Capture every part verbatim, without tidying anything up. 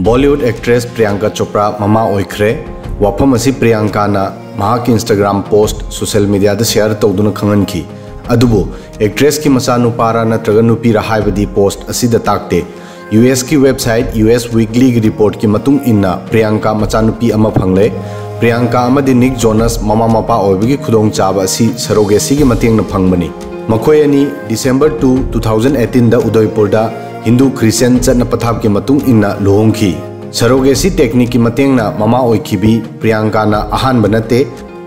Bollywood actress Priyanka Chopra ꯃꯃꯥ ꯑꯣꯏꯈ꯭ꯔꯦ꯫ ꯋꯥꯐꯝ ꯑꯁꯤ ꯄ꯭ꯔꯤꯌꯥꯡꯀꯥꯅ ꯃꯍꯥꯛꯀꯤ Instagram post social mediaꯗ share ꯇꯧꯗꯨꯅ ꯈꯪꯍꯟꯈꯤ꯫ ꯑꯗꯨꯕꯨ actressꯀꯤ ꯃꯆꯥꯅꯨꯄꯥꯔꯥ ꯅꯠꯇ꯭ꯔꯒ ꯅꯨꯄꯤꯔꯥ ꯍꯥꯏꯕꯗꯤ post ꯑꯁꯤꯗ ꯇꯥꯛꯇꯦ꯫ USꯀꯤ website US Weeklyꯒꯤ reportꯀꯤ ꯃꯇꯨꯡ ꯏꯟꯅ ꯄ꯭ꯔꯤꯌꯥꯡꯀꯥ ꯃꯆꯥꯅꯨꯄꯤ ꯑꯃ ꯐꯪꯂꯦ꯫ ꯄ꯭ꯔꯤꯌꯥꯡꯀꯥ ꯑꯃꯗꯤ Nick Jonas ꯃꯃꯥ ꯃꯄꯥ ꯑꯣꯏꯕꯒꯤ ꯈꯨꯗꯣꯡꯆꯥꯕ ꯑꯁꯤ surrogacyꯒꯤ ꯃꯇꯦꯡꯅ ꯐꯪꯕꯅꯤ꯫ ꯃꯈꯣꯏ ꯑꯅꯤ December two, two thousand eighteenꯗ ꯎꯗꯣꯏꯄꯨꯔꯗ ꯍꯤꯟꯗꯨ ꯈ꯭ꯔꯤꯁꯇꯤꯌꯟ ꯆꯠꯅ ꯄꯊꯥꯞꯀꯤ ꯃꯇꯨꯡ ꯏꯟꯅ ꯂꯨꯍꯣꯡꯈꯤ꯫ Surrogacy techniqueꯀꯤ ꯃꯇꯦꯡꯅ ꯃꯃꯥ ꯑꯣꯏꯈꯤꯕꯤ ꯄ꯭ꯔꯤꯌꯥꯡꯀꯥꯅ ꯑꯍꯥꯟꯕ ꯅꯠꯇꯦ꯫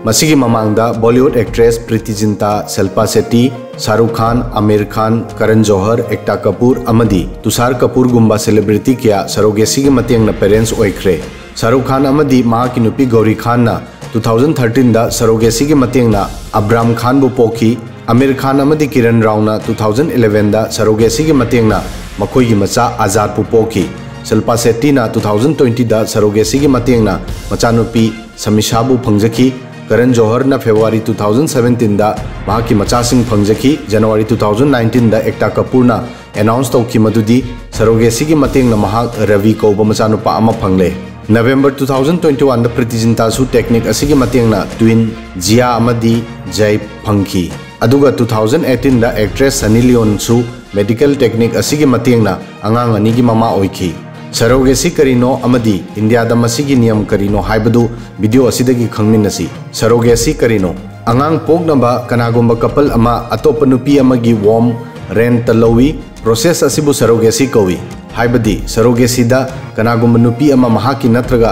ꯃꯁꯤꯒꯤ ꯃꯃꯥꯡꯗ Bollywood actress Preeti Zinta, Shilpa Shetty, Shah Rukh Khan, Aamir Khan, Karan Johar, Ekta Kapoor ꯑꯃꯗꯤ Tushar Kapoorꯒꯨꯝꯕ celebrity ꯀꯌꯥ surrogacyꯒꯤ ꯃꯇꯦꯡꯅ parents ꯑꯣꯏꯈ꯭ꯔꯦ꯫ Shah Rukh Khan ꯑꯃꯗꯤ ꯃꯍꯥꯛꯀꯤ ꯅꯨꯄꯤ ꯒꯧꯔꯤ ꯈꯥꯟꯅ two thousand thirteenꯗ surrogacyꯒꯤ ꯃꯇꯦꯡꯅ ꯑꯕ꯭ꯔꯥꯝ ꯈꯥꯟꯕꯨ ꯄꯣꯛꯈꯤ꯫ ꯑꯃꯤꯔ ꯈꯥꯟ ꯑꯃꯗꯤ ꯀꯤꯔꯟ ꯔꯥꯎꯅ two thousand elevenꯗ surrogacyꯒꯤ ꯃꯇꯦꯡꯅ ꯃꯈꯣꯏꯒꯤ ꯃꯆꯥ ꯑꯖꯥꯗꯄꯨ ꯄꯣꯛꯈꯤ꯫ ꯁꯤꯜꯄꯥ ꯁꯦꯠꯇꯤꯅ two thousand twentyꯗ surrogacyꯒꯤ ꯃꯇꯦꯡꯅ ꯃꯆꯥꯅꯨꯄꯤ ꯁꯃꯤꯁꯥꯕꯨ ꯐꯪꯖꯈꯤ꯫ ꯀꯔꯟ ꯖꯣꯍꯔꯅ February two thousand seventeenꯗ ꯃꯍꯥꯛꯀꯤ ꯃꯆꯥꯁꯤꯡ ꯐꯪꯖꯈꯤ꯫ January two thousand nineteenꯗ ꯑꯦꯛꯇꯥ ꯀꯄꯨꯔꯅ announce ꯇꯧꯈꯤ ꯃꯗꯨꯗꯤ surrogacyꯒꯤ ꯃꯇꯦꯡꯅ ꯃꯍꯥꯛ ꯔꯕꯤ ꯀꯧꯕ ꯃꯆꯥꯅꯨꯄꯥ ꯑꯃ ꯐꯪꯂꯦ꯫ November two thousand twenty oneꯗ Preeti ꯖꯤꯟꯇꯥꯁꯨ technique ꯑꯁꯤꯒꯤ ꯃꯇꯦꯡꯅ twin ꯖꯤꯌꯥ ꯑꯃꯗꯤ ꯖꯩ ꯐꯪꯈꯤ꯫ ꯑꯗꯨꯒ two thousand eighteenꯗ actress ꯁꯟꯅꯤ ꯂꯤꯌꯣꯟꯁꯨ medical technique ꯑꯁꯤꯒꯤ ꯃꯇꯦꯡꯅ ꯑꯉꯥꯡ ꯑꯅꯤꯒꯤ ꯃꯃꯥ ꯑꯣꯏꯈꯤ꯫ Surrogacy ꯀꯔꯤꯅꯣ ꯑꯃꯗꯤ ꯏꯟꯗꯤꯌꯥꯗ ꯃꯁꯤꯒꯤ ꯅꯤꯌꯝ ꯀꯔꯤꯅꯣ ꯍꯥꯏꯕꯗꯨ video ꯑꯁꯤꯗꯒꯤ ꯈꯪꯃꯤꯟꯅꯁꯤ꯫ Surrogacy ꯀꯔꯤꯅꯣ? ꯑꯉꯥꯡ ꯄꯣꯛꯅꯕ ꯀꯅꯥꯒꯨꯝꯕ couple ꯑꯃ ꯑꯇꯣꯞꯄ ꯅꯨꯄꯤ ꯑꯃꯒꯤ womb rentꯇ ꯂꯧꯏ꯫ Process ꯑꯁꯤꯕꯨ surrogacy ꯀꯧꯏ꯫ ꯍꯥꯏꯕꯗꯤ surrogacyꯗ ꯀꯅꯥꯒꯨꯝꯕ ꯅꯨꯄꯤ ꯑꯃ ꯃꯍꯥꯛꯀꯤ ꯅꯠꯇ꯭ꯔꯒ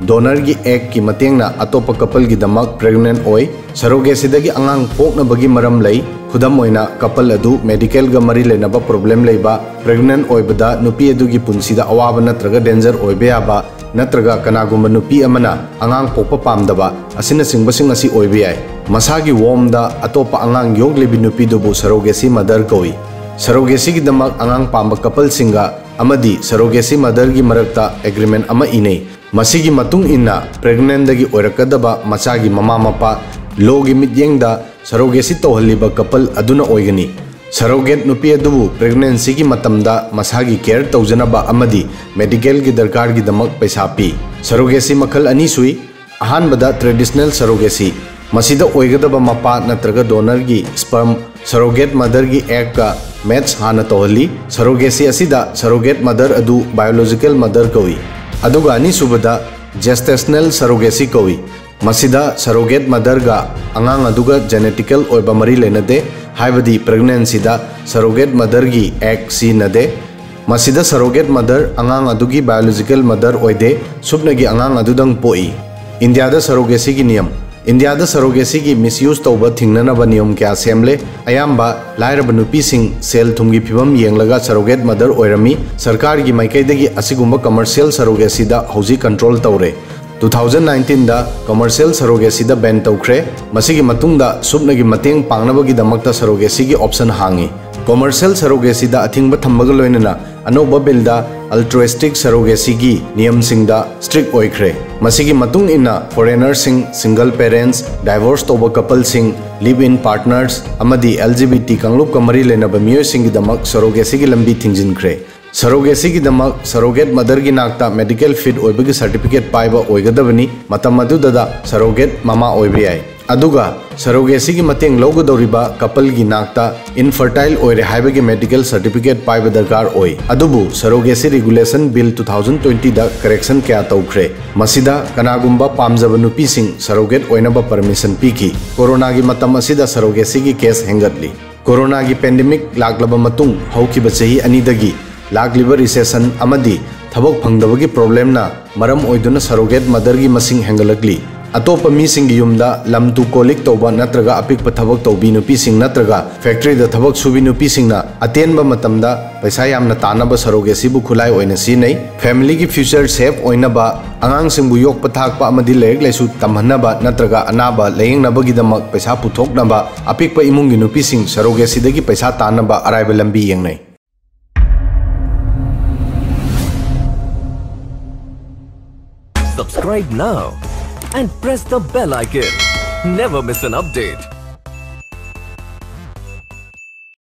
donorꯒꯤ eggꯀꯤ ꯃꯇꯦꯡꯅ ꯑꯇꯣꯞꯄ coupleꯒꯤꯗꯃꯛ pregnant ꯑꯣꯏ꯫ Surrogacyꯗꯒꯤ ꯑꯉꯥꯡ ꯄꯣꯛꯅꯕꯒꯤ ꯃꯔꯝ ꯂꯩ꯫ ꯈꯨꯗꯝ ꯑꯣꯏꯅ, couple ꯑꯗꯨ medicalꯒ ꯃꯔꯤ ꯂꯩꯅꯕ problem ꯂꯩꯕ, pregnant ꯑꯣꯏꯕꯗ ꯅꯨꯄꯤ ꯑꯗꯨꯒꯤ ꯄꯨꯟꯁꯤꯗ ꯑꯋꯥꯕ ꯅꯠꯇ꯭ꯔꯒ danger ꯑꯣꯏꯕ ꯌꯥꯕ, ꯅꯠꯇ꯭ꯔꯒ ꯀꯅꯥꯒꯨꯝꯕ ꯅꯨꯄꯤ ꯑꯃꯅ ꯑꯉꯥꯡ ꯄꯣꯛꯄ ꯄꯥꯝꯗꯕ ꯑꯁꯤꯅꯆꯤꯡꯕꯁꯤꯡ ꯑꯁꯤ ꯑꯣꯏꯕ ꯌꯥꯏ꯫ ꯃꯁꯥꯒꯤ wombꯗ ꯑꯇꯣꯞꯄ ꯑꯉꯥꯡ ꯌꯣꯛꯂꯤꯕꯤ ꯅꯨꯄꯤꯗꯨꯕꯨ surrogacy mother ꯀꯧꯏ꯫ Surrogacyꯒꯤꯗꯃꯛ ꯑꯉꯥꯡ ꯄꯥꯝꯕ coupleꯁꯤꯡꯒ ꯑꯃꯗꯤ surrogacy motherꯒꯤ ꯃꯔꯛꯇ agreement ꯑꯃ ꯏꯅꯩ꯫ ꯃꯁꯤꯒꯤ ꯃꯇꯨꯡ ꯏꯟꯅ pregnantꯗꯒꯤ ꯑꯣꯏꯔꯛꯀꯗꯕ ꯃꯆꯥꯒꯤ ꯃꯃꯥ ꯃꯄꯥ lawꯒꯤ ꯃꯤꯠꯌꯦꯡꯗ surrogacy ꯇꯧꯍꯜꯂꯤꯕ couple ꯑꯗꯨꯅ ꯑꯣꯏꯒꯅꯤ꯫ Surrogate ꯅꯨꯄꯤ ꯑꯗꯨꯕꯨ pregnancyꯒꯤ ꯃꯇꯝꯗ ꯃꯁꯥꯒꯤ care ꯇꯧꯖꯅꯕ ꯑꯃꯗꯤ medicalꯒꯤ ꯗꯔꯀꯥꯔꯒꯤꯗꯃꯛ ꯄꯩꯁꯥ ꯄꯤ꯫ Surrogacy ꯃꯈꯜ ꯑꯅꯤ ꯁꯨꯏ꯫ ꯑꯍꯥꯟꯕꯗ traditional surrogacy꯫ ꯃꯁꯤꯗ ꯑꯣꯏꯒꯗꯕ ꯃꯄꯥ ꯅꯠꯇ꯭ꯔꯒ donorꯒꯤ sperm surrogate motherꯒꯤ eggꯀ match ꯍꯥꯟꯅ ꯇꯧꯍꯜꯂꯤ꯫ Surrogacy ꯑꯁꯤꯗ surrogate mother ꯑꯗꯨ biological mother ꯀꯧꯏ꯫ ꯑꯗꯨꯒ ꯑꯅꯤꯁꯨꯕꯗ gestational surrogacy ꯀꯧꯏ꯫ ꯃꯁꯤꯗ surrogate motherꯒ ꯑꯉꯥꯡ ꯑꯗꯨꯒ genetical ꯑꯣꯏꯕ ꯃꯔꯤ ꯂꯩꯅꯗꯦ, ꯍꯥꯏꯕꯗꯤ pregnancyꯗ surrogate motherꯒꯤ egg ꯁꯤꯖꯤꯟꯅꯗꯦ꯫ ꯃꯁꯤꯗ surrogate mother ꯑꯉꯥꯡ ꯑꯗꯨꯒꯤ biological mother ꯑꯣꯏꯗꯦ, ꯁꯨꯞꯅꯒꯤ ꯑꯉꯥꯡ ꯑꯗꯨꯗꯪ ꯄꯣꯛꯏ꯫ ꯏꯟꯗꯤꯌꯥꯗ surrogacyꯒꯤ ꯅꯤꯌꯝ꯫ ꯏꯟꯗꯤꯌꯥꯗ surrogacyꯒꯤ misuse ꯇꯧꯕ ꯊꯤꯡꯅꯅꯕ ꯅꯤꯌꯝ ꯀꯌꯥ ꯁꯦꯝꯂꯦ꯫ ꯑꯌꯥꯝꯕ ꯂꯥꯏꯔꯕ ꯅꯨꯄꯤꯁꯤꯡ ꯁꯦꯜ ꯊꯨꯝꯒꯤ ꯐꯤꯕꯝ ꯌꯦꯡꯂꯒ surrogate mother ꯑꯣꯏꯔꯝꯃꯤ꯫ ꯁꯔꯀꯥꯔꯒꯤ ꯃꯥꯏꯀꯩꯗꯒꯤ ꯑꯁꯤꯒꯨꯝꯕ commercial surrogacyꯗ ꯍꯧꯖꯤꯛ control ꯇꯧꯔꯦ꯫ Two thousand nineteenꯗ commercial surrogacyꯗ ban ꯇꯧꯈ꯭ꯔꯦ꯫ ꯃꯁꯤꯒꯤ ꯃꯇꯨꯡꯗ ꯁꯨꯞꯅꯒꯤ ꯃꯇꯦꯡ ꯄꯥꯡꯅꯕꯒꯤꯗꯃꯛꯇ surrogacyꯒꯤ option ꯍꯥꯡꯉꯤ꯫ Commercial surrogacyꯗ ꯑꯊꯤꯡꯕ ꯊꯝꯕꯒ ꯂꯣꯏꯅꯅ ꯑꯅꯧꯕ billꯗ altruistic surrogacyꯒꯤ ꯅꯤꯌꯝꯁꯤꯡꯗ strict ꯑꯣꯏꯈ꯭ꯔꯦ꯫ ꯃꯁꯤꯒꯤ ꯃꯇꯨꯡ ꯏꯟꯅ foreignerꯁꯤꯡ, single parents, divorce ꯇꯧꯕ coupleꯁꯤꯡ, live-in partners ꯑꯃꯗꯤ LGBT ꯀꯥꯡꯂꯨꯞꯀ ꯃꯔꯤ ꯂꯩꯅꯕ ꯃꯤꯑꯣꯏꯁꯤꯡꯒꯤꯗꯃꯛ surrogacyꯒꯤ ꯂꯝꯕꯤ ꯊꯤꯡꯖꯤꯟꯈ꯭ꯔꯦ꯫ Surrogacyꯒꯤꯗꯃꯛ surrogate motherꯒꯤ ꯅꯥꯛꯇ medical fit ꯑꯣꯏꯕꯒꯤ certificate ꯄꯥꯏꯕ ꯑꯣꯏꯒꯗꯕꯅꯤ꯫ ꯃꯇꯝ ꯑꯗꯨꯗꯗ surrogate ꯃꯃꯥ ꯑꯣꯏꯕ ꯌꯥꯏ꯫ ꯑꯗꯨꯒ surrogacyꯒꯤ ꯃꯇꯦꯡ ꯂꯧꯒꯗꯧꯔꯤꯕ coupleꯒꯤ ꯅꯥꯛꯇ infertile ꯑꯣꯏꯔꯦ ꯍꯥꯏꯕꯒꯤ medical certificate ꯄꯥꯏꯕ ꯗꯔꯀꯥꯔ ꯑꯣꯏ꯫ ꯑꯗꯨꯕꯨ Surrogacy Regulation Bill two thousand twentyꯗ correction ꯀꯌꯥ ꯇꯧꯈ꯭ꯔꯦ꯫ ꯃꯁꯤꯗ ꯀꯅꯥꯒꯨꯝꯕ ꯄꯥꯝꯖꯕ ꯅꯨꯄꯤꯁꯤꯡ surrogate ꯑꯣꯏꯅꯕ permission ꯄꯤꯈꯤ꯫ ꯀꯣꯔꯣꯅꯥꯒꯤ ꯃꯇꯝ ꯑꯁꯤꯗ surrogacyꯒꯤ case ꯍꯦꯟꯒꯠꯂꯤ꯫ ꯀꯣꯔꯣꯅꯥꯒꯤ pandemic ꯂꯥꯛꯂꯕ ꯃꯇꯨꯡ ꯍꯧꯈꯤꯕ ꯆꯍꯤ ꯑꯅꯤꯗꯒꯤ ꯂꯥꯛꯂꯤꯕ recession ꯑꯃꯗꯤ ꯊꯕꯛ ꯐꯪꯗꯕꯒꯤ problemꯅ ꯃꯔꯝ ꯑꯣꯏꯗꯨꯅ surrogate motherꯒꯤ ꯃꯁꯤꯡ ꯍꯦꯟꯒꯠꯂꯛꯂꯤ꯫ ꯑꯇꯣꯞꯄ ꯃꯤꯁꯤꯡꯒꯤ ꯌꯨꯝꯗ ꯂꯝ ꯇꯨ ꯀꯣꯜꯂꯤꯛ ꯇꯧꯕ ꯅꯠꯇ꯭ꯔꯒ ꯑꯄꯤꯛꯄ ꯊꯕꯛ ꯇꯧꯕꯤ ꯅꯨꯄꯤꯁꯤꯡ ꯅꯠꯇ꯭ꯔꯒ factoryꯗ ꯊꯕꯛ ꯁꯨꯕꯤ ꯅꯨꯄꯤꯁꯤꯡꯅ ꯑꯇꯦꯟꯕ ꯃꯇꯝꯗ ꯄꯩꯁꯥ ꯌꯥꯝꯅ ꯇꯥꯟꯅꯕ surrogacyꯕꯨ ꯈꯨꯠꯂꯥꯏ ꯑꯣꯏꯅ ꯁꯤꯖꯤꯟꯅꯩ꯫ Familyꯒꯤ future safe ꯑꯣꯏꯅꯕ, ꯑꯉꯥꯡꯁꯤꯡꯕꯨ ꯌꯣꯛꯄ ꯊꯥꯛꯄ ꯑꯃꯗꯤ ꯂꯥꯏꯔꯤꯛ ꯂꯥꯏꯁꯨ ꯇꯝꯍꯟꯅꯕ ꯅꯠꯇ꯭ꯔꯒ ꯑꯅꯥꯕ ꯂꯥꯌꯦꯡꯅꯕꯒꯤꯗꯃꯛ ꯄꯩꯁꯥ ꯄꯨꯊꯣꯛꯅꯕ ꯑꯄꯤꯛꯄ ꯏꯃꯨꯡꯒꯤ ꯅꯨꯄꯤꯁꯤꯡ surrogacyꯗꯒꯤ ꯄꯩꯁꯥ ꯇꯥꯟꯅꯕ ꯑꯔꯥꯏꯕ ꯂꯝꯕꯤ ꯌꯦꯡꯅꯩ꯫ Subscribe now and press the bell icon. Never miss an update.